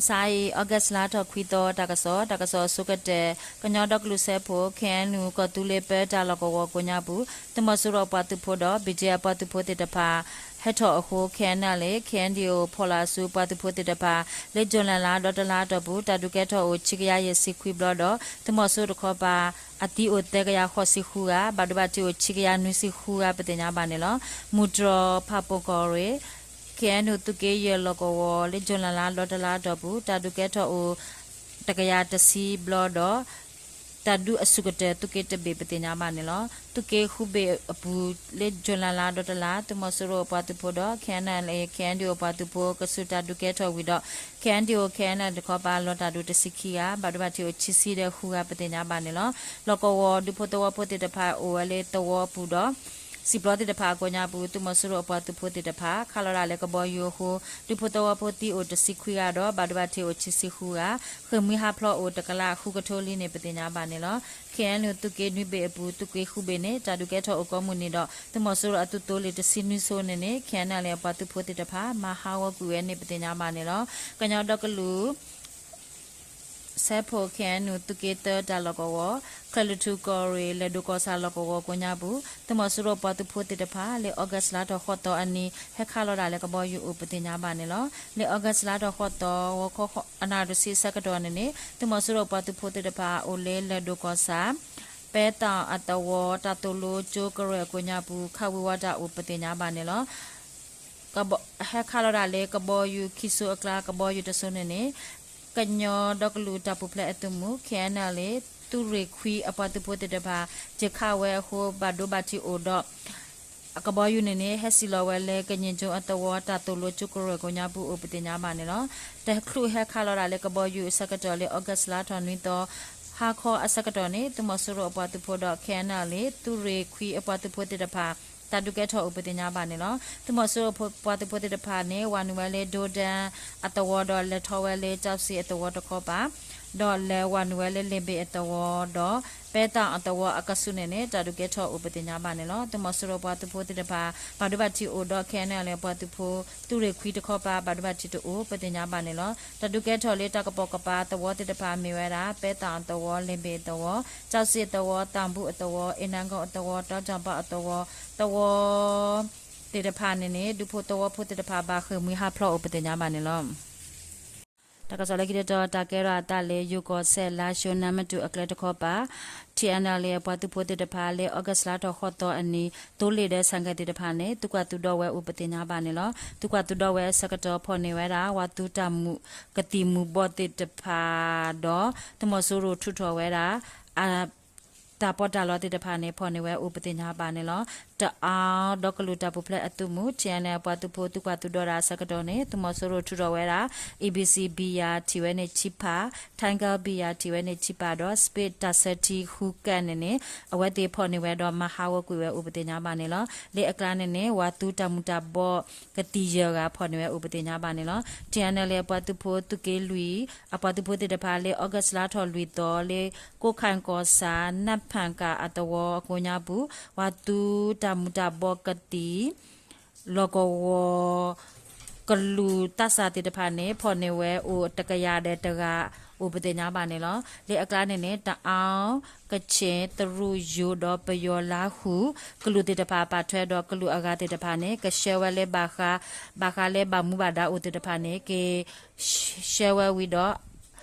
မုၢ်ဆါအံၤ August လါထီၣ်ခွံသီ တၢ်ကစီၣ်, တၢ်ကစီၣ်အဆိကတၢၢ်, ကညီဒီကလုာ်စၢဖှိၣ် K N U ကီၢ်သူလ့ၤပၢတၢ်လီၢ်ကဝီၤကိးညါပူၤ သုးမီၤစိရိၤအပှၤသုးဖိဒီး B G F အပှၤသုးဖိသ့ၣ်တဖၣ် ဟဲထီၣ်အဃိ K N L A K N D O ဖီၣ်လီၤအစုပှၤသုးဖိသ့ၣ်တဖၣ် လၢ June လါဒီတလါအတီၢ်ပူၤ တၢ်ဒုးကဲထီၣ်အိၣ် ခံကယၤယဲၢ်ဆံခွံဘျီဒီး သုးမီၤစိရိၤတခီပၤ အသံအိၣ်သၢကယၤဃိးဆံဃုဂၤ, ဘၣ်ဒိဘၣ်ထံးအိၣ် ခံကယၤနွံဆံဃုဂၤ ပသ့ၣ်ညါဘၣ်န့ၣ်လီၤ. မုၢ်တြီၤဖၣ်ပိၢ်ကီၢ်ရ့ၣ် K N U သုးက့ယဲၢ်လီၢ်ကဝီၤ လၢ June လါဒီတလါအတီၢ်ပူၤ တၢ်ဒုးကဲထီၣ်အိၣ် တကယၤတဆံဘျီဒီး တၢ်ဒုးအဆူၣ်ကတၢၢ်သုးက့တဘ့ၣ် ပသ့ၣ်ညါဘၣ်န့ၣ်လီၤ. သုးက့ဃုဘ့ၣ်အပူၤ လၢ June လါဒီတလါ သုးမီၤစိရိၤအပှၤသုးဖိဒီး K N L A K N D O အပှၤသုးဖိ ကစူၢ်တၢ်ဒုးကဲထီၣ်ဝံၤဒီး K N D O K N L တခီပၤ လီၤတၢ်ဒိၣ်တဆံခံဂၤ, ဘၣ်ဒိဘၣ်ထံးအိၣ် ခံဆံဒီးဃုဂၤ ပသ့ၣ်ညါဘၣ်န့ၣ်လီၤ. လီၢ်ကဝီၤဒူဖိသဝီဖိသ့ၣ်တဖၣ် အိၣ်ဝဲလၢသဝီပူၤဒီး စံာ်ပျီသ့ၣ်တဖၣ်အကိးညါပူၤ သုးမီၤစိရိၤအပှၤသုးဖိသ့ၣ်တဖၣ် ခးလီၤဒၣ်လဲာ်ကဘီယူၤအဃိ ဒူဖိသဝီဖိသံအိၣ်တဆံခွံဂၤဒီး ဘၣ်ဒိဘၣ်ထံးအိၣ် ခံဆံဃုဂၤ, ဃ့ၢ်မှံဟးဖျိးအိၣ် တကလးဃုကထိလံန့ၣ် ပသ့ၣ်ညါဘၣ်န့ၣ်လီၤ. K N U သုးက့နွံဘ့ၣ်အပူၤ သုးက့ဃုဘ့ၣ်န့ၣ် တၢ်ဒုးကဲထီၣ်အိၣ်ကိးမုၢ်နံၤဒီး သုးမီၤစိရိၤအသုးသိလ့ၣ်တဆံနွံဆိန့ၣ်န့ၣ် K N L A အပှၤသုးဖိသ့ၣ်တဖၣ် မၤဟးဂီၤကွံာ်ဝဲန့ၣ် ပသ့ၣ်ညါဘၣ်န့ၣ်လီၤ. ကညီဒီကလုာ် စဲးဖိ K N U သုးက့သၢတၢ်လီၢ်ကဝီၤ ချၢၣ်လွံၢ်ထူၣ်ကီၢ်ရ့ၣ် လဲၢ်ဒိၣ်ကီၢ်ဆၣ်လီၢ်ကဝီၤကိးညါပူၤ သုးမီၤစိရိၤပှၤသုးဖိသ့ၣ်တဖၣ် လၢ August လါထီၣ်ဃိးသီအနံၤ ဟဲခးလီၤဒၣ်လဲာ်ကဘီယူၤအိၣ် ပသ့ၣ်ညါဘၣ်န့ၣ်လီၤ. လၢ August လါထီၣ်ဃိးသီ ဂီၤခီအနၣ်ရံၣ်တဆံအဆၢကတီၢ်န့ၣ်န့ၣ် သုးမီၤစိရိၤပှၤသုးဖိသ့ၣ်တဖၣ် အိၣ်လၢလဲၢ်ဒိၣ်ကီၢ်ဆၣ် ပဲသၣ်အသဝီ တၢ်သိၣ်လိကၠိကရၢၢ်အကိးညါပူၤ ခးဝံၤဝီတၢ်အိၣ် ပသ့ၣ်ညါဘၣ်န့ၣ်လီၤ. ဟဲခးလီၤဒၣ်လၢကဘီယူၤခံဆိအကျါ ကဘီယူၤတဆိန့ၣ်န့ၣ် ကညီဒီကလုာ်တၢ်ပူၤဖျဲးအသုးမုၢ် K N L A သုးရ့ၣ်ခွံအပှၤသုးဖိသ့ၣ်တဖၣ် ယံာ်ခးဝဲအဃိ ဘၣ်ဒိဘၣ်ထံးအိၣ်ဒီး ကဘီယူၤန့ၣ်န့ၣ် ဟဲစံၣ်လီၤဝဲလၢကညီကၠိအသဝီ တၢ်သိၣ်လိကၠိကရၢၢ်ကိးညါပူၤအိၣ် ပသ့ၣ်ညါဘၣ်န့ၣ်လီၤ. တချုးဟဲခးလီၤဒၣ်လၢကဘီယူၤအဆၢကတီၢ်လၢ August လါထီၣ်နွံသီ ဟါခီအဆၢကတီၢ်န့ၣ် သုးမီၤစိရိၤအပှၤသုးဖိဒီး K N L A သုးရ့ၣ်ခွံအပှၤသုးဖိသ့ၣ်တဖၣ် တၢ်ဒုးကဲထီၣ်အိၣ် ပသ့ၣ်ညါဘၣ်န့ၣ်လီၤ. သုးမီၤစိရိၤပှၤသုးဖိသ့ၣ်တဖၣ်န့ၣ် ဝၤနုာ်ဝဲလၢ ဒိဒၢအသဝီဒီး လဲၤထီၣ်ဝဲလၢ ကၠီစံၣ်အသဝီတခီပၤ ဒီးလဲၤဝၤနုာ်ဝဲလၢ လဲၤဘ့ၣ်အသဝီဒီး ပဲသၣ်အသဝီအကဆူးန့ၣ်န့ၣ် တၢ်ဒုးကဲထီၣ်အိၣ် ပသ့ၣ်ညါဘၣ်န့ၣ်လီၤ. သုးမီၤစိရိၤပှၤသုးဖိသ့ၣ်တဖၣ် ဘၣ်ဒိဘၣ်ထံးအိၣ်ဒီး K N L A ပှၤသုးဖိ သုးရ့ၣ်ခွံတခီပၤ ဘၣ်ဒိဘၣ်ထံးတအိၣ် ပသ့ၣ်ညါဘၣ်န့ၣ်လီၤ. တၢ်ဒုးကဲထီၣ်လၢတၢ်ကပိာ်ကပၤသဝီသ့ၣ်တဖၣ်မ့ၢ်ဝဲဒၣ် ပဲသၣ်အသဝီ, လဲၤဘ့ၣ်အသဝီ, ကၠီစံၣ်အသဝီ, သၣ်ဘူၣ်အသဝီ, အ့ၣ်နါကီၢ်အသဝီ, တီကၠီၣ်ပၣ်အသဝီ, သဝီ သ့ၣ်တဖၣ်န့ၣ်န့ၣ် ဒူဖိသဝီဖိသ့ၣ်တဖၣ် ဘၣ်ဃ့ၢ်မှံဟးဖျိးအိၣ် ပသ့ၣ်ညါဘၣ်န့ၣ်လီၤ. တၢ်ကစီၣ်လၢခံတတီၤ တၢ်ကဲထီၣ်အသးလၢ ယိၤကီၢ်စဲၣ် လါၡိနါမတူၢ်အကျဲတခီပၤ T N L A အပှၤသုးဖိသ့ၣ်တဖၣ် လၢ August လါထီၣ်ဃိးသီအနံၤ သိလ့ၣ်ဒီးဆၣ်ကဲသ့ၣ်တဖၣ်န့ၣ် သုးကွၢ်သုးဒီဝဲအိၣ် ပသ့ၣ်ညါဘၣ်န့ၣ်လီၤ. သုးကွၢ်သုးဒီဝဲအဆၢကတီၢ် ဖီၣ်န့ၢ်ဝဲဒၣ် ဝၤသူတၢ်မုာ်ကသံၣ်မူၤဘှီးသ့ၣ်တဖၣ်ဒီး သုးမီၤစိရိၤထုးထီၣ်ဝဲဒၣ် အ တၢ်ပီးတၢ်လီသ့ၣ်တဖၣ်န့ၣ် ဖီၣ်န့ၢ်ဝဲအိၣ် ပသ့ၣ်ညါဘၣ်န့ၣ်လီၤ. တအါဒီကလုာ်တၢ်ပူၤဖျဲးအသုးမုၢ် T N L A အပှၤသုးဖိ သုးကွၢ်သုးဒီတၢ်အဆၢကတီၢ်န့ၣ် သုးမီၤစိရိၤထုးထီၣ်ဝဲဒၣ် A B C ဘံယၤ ထံၣ်ဝဲန့ၣ်ဆံဖး, Tiger ဘံယၤ ထံၣ်ဝဲန့ၣ်ဆံဖးဒီး Speed တၢ်ဆၢထံဃုကၣ်န့ၣ်န့ၣ် အဝဲသ့ၣ်ဖီၣ်န့ၢ်ဝဲဒီး မၤဟးဂီၤကွံာ်ဝဲအိၣ် ပသ့ၣ်ညါဘၣ်န့ၣ်လီၤ. လၢအကျါန့ၣ်န့ၣ် ဝၤသူတၢ်မုာ်တၢ်ဘှီးကသံၣ်ယဲၢ်ဂၤ ဖီၣ်န့ၢ်ဝဲအိၣ် ပသ့ၣ်ညါဘၣ်န့ၣ်လီၤ. T N L A အပှၤသုးဖိ သုးက့လွံၢ် အပှၤသုးဖိသ့ၣ်တဖၣ် လၢ August လါထီၣ်လွံၢ်သီ လၢ ကိးခၣ်ကီၢ်ဆၣ် နၢ်ဖၣ်ကၣ်အသဝီအကိးညါပူၤ ဝၤသူတၢ်မုာ်တၢ်ဘှီးကသံၣ် လီၢ်ကဝီၤ ကလူးသးစၢ်သ့ၣ်တဖၣ်န့ၣ် ဖီၣ်န့ၢ်ဝဲအိၣ်တကယၤဒီးတဂၤအိၣ် ပသ့ၣ်ညါဘၣ်န့ၣ်လီၤ. လၢအကျါန့ၣ်န့ၣ် တအါ ကချ့ၣ် တရူး ယိၤဒီးပယီၤလါဟူ ကလူးသ့ၣ်တဖၣ်ပာ်ထွဲဒီး ကလူးအဂၤသ့ၣ်တဖၣ်န့ၣ် ကဆှၢဝဲလၢဘၣ်ဃး ဘၣ်ဃးလၢဘၣ်မူဘၣ်ဒါအိၣ်သ့ၣ်တဖၣ်န့ၣ် ကဆှၢဝဲဝံၤဒီး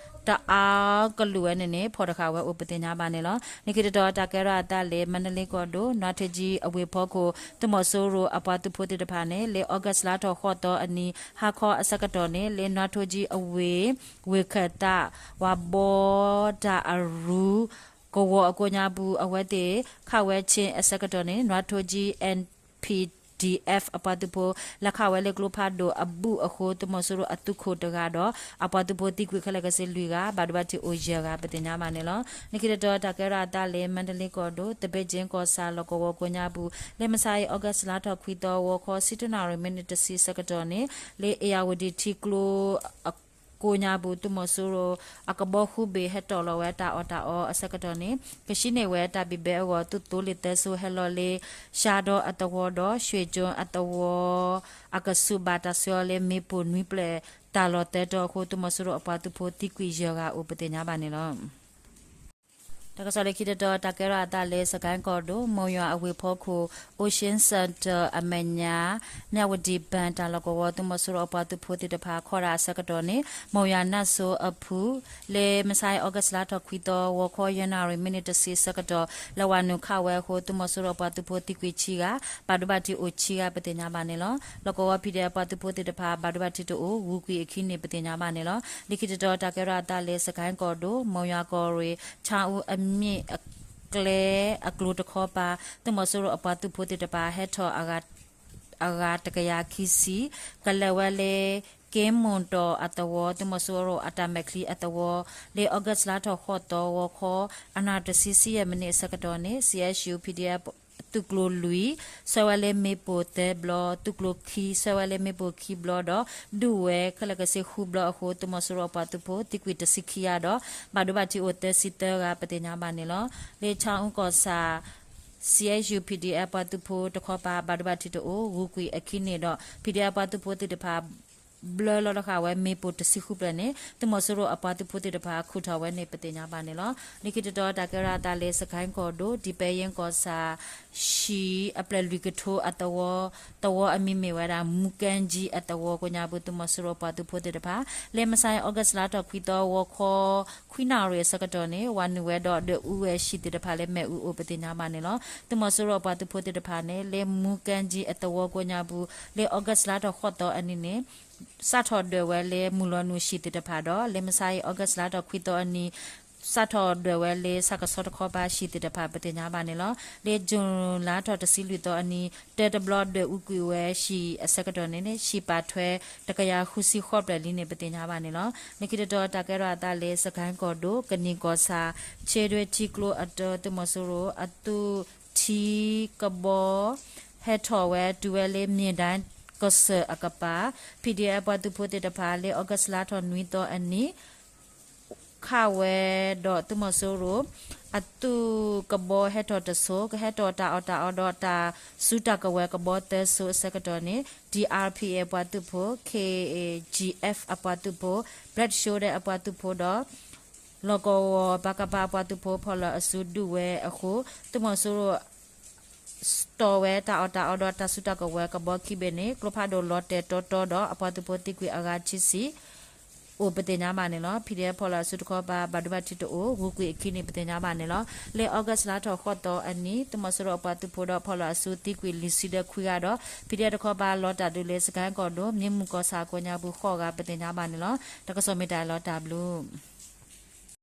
တအါကလူးဝဲန့ၣ်န့ၣ် ဖီၣ်တဃာ်ဝဲအိၣ် ပသ့ၣ်ညါဘၣ်န့ၣ်လီၤ. လၢခံတတီၤ တၢ်ကဲထီၣ်အသးလၢ မါတလ့ကီၢ်ဒိၣ် နွါထိကၠံအဝ့ၢ်ဖီခိၣ် သုးမီၤစိရိၤအပှၤသုးဖိသ့ၣ်တဖၣ်န့ၣ် လၢ August လါထီၣ်ဃိးသီအနံၤ ဟါခီအဆၢကတီၢ်န့ၣ် လၢနွါထိကၠံအဝ့ၢ် ဝ့ၢ်ခၢၣ်သး ဝၤဘီတၢ်အရူ ကဝီၤအကိးညါပူၤ အဝဲသ့ၣ်ခးဝဲဆ့အဆၢကတီၢ်န့ၣ် နွါထိကၠံ N P D F အပှၤသုးဖိ လဲၤခးဝဲလၢကျိဖးဒိၣ်အဘူးအဃိ သုးမီၤစိရိၤအသုးခိၣ်တဂၤဒီး အပှၤသုးဖိသံကွံာ်ခဲလၢာ်ခဲဆ့လွံၢ်ဂၤ ဘၣ်ဒိဘၣ်ထံးအိၣ်ယဲၢ်ဂၤ ပသ့ၣ်ညါဘၣ်န့ၣ်လီၤ. လၢခံတတီၤ တၢ်ကဲထီၣ်အသးလၢ မါတလ့ကီၢ်ဒိၣ် သဘ့ၣ်ကၠ့ကီၢ်ဆၣ်လီၢ်ကဝီၤကိးညါပူၤ လၢမဆါအံၤ August လါထီၣ်ခွံသီ ဂီၤခီ ဆံတၢနၣ်ရံၣ် မံးနံးတဆံအဆၢကတီၢ်န့ၣ် လၢအ့ၣ်ယၣ်ဝတံၣ်ထံကျိ ကိးညါပူၤ သုးမီၤစိရိၤအကဘီဃုဘ့ၣ် ဟဲတီၣ်လီၤဝဲတၢ်အီၣ်တၢ်အီအဆၢကတီၢ်န့ၣ် ကဆှံန့ၢ်ဝဲတၢ်ဘံၣ်ဘဲအဂီၢ် သုးသိလ့ၣ်သၢဆိဟဲလီၤလၢ ရှါဒီအသဝီဒီး ရွှ့ၣ်ကၠိအသဝီ အကဆူး ဘၣ်တၢ်ဆှၢအီၤလၢမ့ၣ်ပိၢ်နွံဖျၢၣ် တၢ်လီၢ်သၢတီၤအဃိ သုးမီၤစိရိၤအပှၤသုးဖိသံကွံာ်ယဲၢ်ဂၤအိၣ်ပသ့ၣ်ညါဘၣ်န့ၣ်လီၤ. တၢ်ကစီၣ်လၢခံတတီၤ တၢ်ကဲထီၣ်အသးလၢ စကဲၣ်ကီၢ်ဒိၣ် မိၢ်ယွၤအဝ့ၢ်ဖီခိၣ် Ocean Center အမဲာ်ညါ မြဝတီဘဏ် တၢ်လီၢ်ကဝီၤ သုးမီၤစိရိၤအပှၤသုးဖိသ့ၣ်တဖၣ် ခီတၢ်အဆၢကတီၢ်န့ၣ် မိၢ်ယွၤနၢ်စိၤအဖု လၢမဆါအံၤ August လါထီၣ်ခွံသီ ဂီၤခီယဲၢ်နၣ်ရံၣ် မံးနံးတဆံအဆၢကတီၢ် လဲၤဝၤနုာ်ခးဝဲအဃိ သုးမီၤစိရိၤအပှၤသုးဖိသံကွံာ်ခံဂၤ ဘၣ်ဒိဘၣ်ထံးအိၣ်ခံဂၤပသ့ၣ်ညါဘၣ်န့ၣ်လီၤ. လီၢ်ကဝီၤ ပီၣ်ဒဲၣ် အပှၤသုးဖိသ့ၣ်တဖၣ် ဘၣ်ဒိဘၣ်ထံးတအိၣ် ဂုၤကွံာ်အခံန့ၣ်ပသ့ၣ်ညါဘၣ်န့ၣ်လီၤ. လၢခံတတီၤ တၢ်ကဲထီၣ်အသးလၢ စကဲၣ်ကီၢ်ဒိၣ် မိၢ်ယွၤကီၢ်ရ့ၣ် ဆၣ်အူအမ့ၣ်အကျဲအကျိၤတခီပၤ သုးမီၤစိရိၤအပှၤသုးဖိသ့ၣ်တဖၣ် ဟဲထီၣ်အဂၤတကယၤခံဆံ ကလဲၤဝဲလၢ က့မူၣ်တီၣ်အသဝီ သုးမီၤစိရိၤအတၢ်မဲာ်ချံအသဝီ လၢ August လါထီၣ်ဃိးသီ ဂီၤခီ အနၣ်ရံၣ်တဆံ ဆံယဲၢ်မံးနံးအဆၢကတီၢ်န့ၣ် CSU PDF သုးကျိၤလွံၢ် ဆှၢဝဲလၢမ့ၣ်ပိၢ်သၢဘျီ, သုးကျိၤခံ ဆှၢဝဲလၢမ့ၣ်ပိၢ်ခံဘျီဒီး ဒုးဝဲခဲလၢာ်ခဲဆ့ဃုဘျီအဃိ သုးမီၤစိရိၤအပှၤသုးဖိသံကွံာ်တဆံခံဂၤဒီး ဘၣ်ဒိဘၣ်ထံးအိၣ်သၢဆံသၢဂၤပသ့ၣ်ညါဘၣ်န့ၣ်လီၤ. လၢဆၣ်အူကီၢ်ဆၣ် CSU PDF အပှၤသုးဖိတခီပၤ ဘၣ်ဒိဘၣ်ထံးတအိၣ် ဂုၤကွံာ်အခံန့ၣ်ဒီး PDF အပှၤသုးဖိသ့ၣ်တဖၣ် ဘျၢလီၤတဃာ်ဝဲမ့ၣ်ပိၢ်တဆံဃုဖျၢၣ်န့ၣ် သုးမီၤစိရိၤအပှၤသုးဖိသ့ၣ်တဖၣ် ခူၣ်ထီၣ်ဝဲန့ၣ်ပသ့ၣ်ညါဘၣ်န့ၣ်လီၤ. လၢခံတတီၤ တၢ်ကဲထီၣ်အသးလၢ စကဲၣ်ကီၢ်ဒိၣ် ဒံးပဲယ့ကီၢ်ဆၣ် ဟံၣ်အပျဲၢ်လွံၢ်ကထိအသဝီ သဝီအမံၤမ့ၢ်ဝဲဒၣ် မူကၣ်ကၠံအသဝီကိးညါပူၤ သုးမီၤစိရိၤအပှၤသုးဖိသ့ၣ်တဖၣ် လၢမဆါအံၤ August လါထီၣ်ခွံသီ ဂီၤခီ ခွံနၣ်ရံၣ်အဆၢကတီၢ်န့ၣ် ဝၤနုာ်ဝဲဒီးဒွဲၣ်အူဝဲဟံၣ်သ့ၣ်တဖၣ်လၢမ့ၣ်အူအိၣ်ပသ့ၣ်ညါဘၣ်န့ၣ်လီၤ. သုးမီၤစိရိၤအပှၤသုးဖိသ့ၣ်တဖၣ်န့ၣ် လၢမူကၣ်ကၠံအသဝီကိးညါပူၤ လၢ August လါထီၣ်ဃိးသီအနံၤန့ၣ် စးထီၣ်ဒွဲၣ်ဝဲလၢမုၢ်လီၤနုာ်ဟံၣ်သ့ၣ်တဖၣ်ဒီး လၢမဆါအံၤ August လါထီၣ်ခွံသီအနံၤ စးထီၣ်ဒွဲၣ်ဝဲလၢဆၣ်ကဆီတခီပၤဟံၣ်သ့ၣ်တဖၣ်ပသ့ၣ်ညါဘၣ်န့ၣ်လီၤ. လၢ June လါထီၣ်တဆံလွံၢ်သီအနံၤ တၢတဘျီဒွဲၣ်အူကွံာ်ဝဲဟံၣ်အဆၢကတီၢ်န့ၣ် ဟံၣ်ပာ်ထွဲတကယၤဃုဆံဃိးဖျၢၣ်လံန့ၣ်ပသ့ၣ်ညါဘၣ်န့ၣ်လီၤ. လၢခံတတီၤ တၢ်ကဲထီၣ်အသးလၢ စကဲၣ်ကီၢ်ဒိၣ် ကနံၣ်ကီၢ်ဆၣ် ဆ့ဒွဲထံကျိအတီၤ သုးမီၤစိရိၤအသုးထံကဘီ ဟဲထီၣ်ဝဲတုၤဝဲလၢ မ့ၢ်ဒၣ်ကစၢၢ်အကပၤ PDF အပှၤသုးဖိသ့ၣ်တဖၣ် လၢ August လါထီၣ်နွံသီအနံၤ ခးဝဲဒီးသုးမီၤစိရိၤ အသုးကဘီဟဲထီၣ်တစိၤ ကဟဲထီၣ်တၢ်အီၣ်တၢ်အီဒီးတၢ်စုတၢ်ကဝဲၤကဘီသၢစိၤအဆၢကတီၢ်န့ၣ် DRPA အပှၤသုးဖိ KGF အပှၤသုးဖိ Black Shoulder အပှၤသုးဖိဒီး လီၢ်ကဝီၤ ပကဖ အပှၤသုးဖိဖီၣ်လီၤအစုဒုးဝဲအဃိ သုးမီၤစိရိၤ တီၢ်ဝဲတၢ်အီၣ်တၢ်အီဒီးတၢ်စုတၢ်ကဝဲၤကဘီခံဘ့ၣ်န့ၣ် ကျိဖးဒိၣ်လီၤတဲာ်တီတီဒီး အပှၤသုးဖိသံကွံာ်အဂၤခံဆံ အိၣ်ပသ့ၣ်ညါဘၣ်န့ၣ်လီၤ. PDF ဖီၣ်လီၤအစုတခီပၤ ဘၣ်ဒိဘၣ်ထံးတအိၣ် ဂုၤကွံာ်အခံန့ၣ်ပသ့ၣ်ညါဘၣ်န့ၣ်လီၤ. လၢ August လါထီၣ်ဃိးသီအနံၤ သုးမီၤစိရိၤအပှၤသုးဖိဒီးဖီၣ်လီၤအစုသံကွံာ်လွံၢ်ဆံဒီးခွံဂၤဒီး PDF တခီပၤလီၤတၢ်ဒုးလၢ စကဲၣ်ကီၢ်ဒိၣ် မ့ၢ်မုၢ်ကီၢ်ဆၣ်ကိးညါပူၤဃိးဂၤပသ့ၣ်ညါဘၣ်န့ၣ်လီၤ. တၢ်ကစီၣ်မ့ၢ်တၢ်လီၤတၢ်ဘျုး